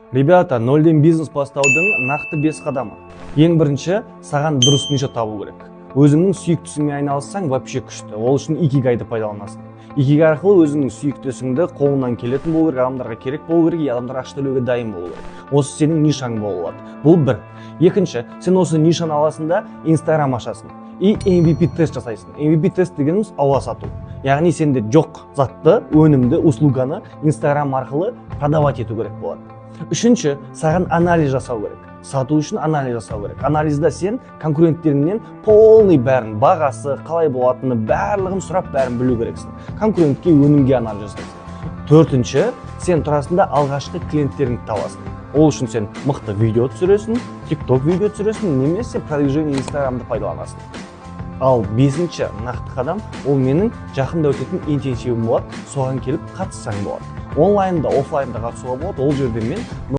Ребята, нөлден бизнес бастаудың нақты 5 қадамы. Ең бірінші, саған дұрыс ниша табу керек. Өзіңнің сүйікті ісіңмен айналыссаң, вообще күшті. Ол үшін икигайды пайдаланасың. Икигай арқылы өзіңнің сүйікті ісіңді қолыңнан келетін болу керек, адамдарға керек болу керек, и адамдар ақша төлеуге дайын болу керек. Осы сенің нишаң бола алады. Бұл бір. Екінші, сен осы нишаны аласың да, Инстаграм ашасың. И MVP тест жасайсың. MVP тест дегеніміз ауа сату. Яғни сенде жоқ затты, өнімді, услуганы Инстаграм арқылы продавать ету керек болады. Үшінші, саған анализ жасау керек. Сату үшін анализ жасау керек. Анализда сен конкуренттеріңнен полный бәрін, бағасы, қалай болатыны, барлығын сұрап, бәрін білу керексің. Конкурентке, өнімге анализ жасайсың. Төртінші, сен тұрасың да, алғашқы клиенттеріңді табасың. Ол үшін сен мықты видео түсіресің, TikTok видео түсіресің немесе продвижение Инстаграмды пайдаланасың. Ал бесінші нақты қадам ол менің жақында өтетін интенсивім болады, соған келіп қатыссаң болады. Онлайнда, офлайнда қатысуға болады. Ол жерде мен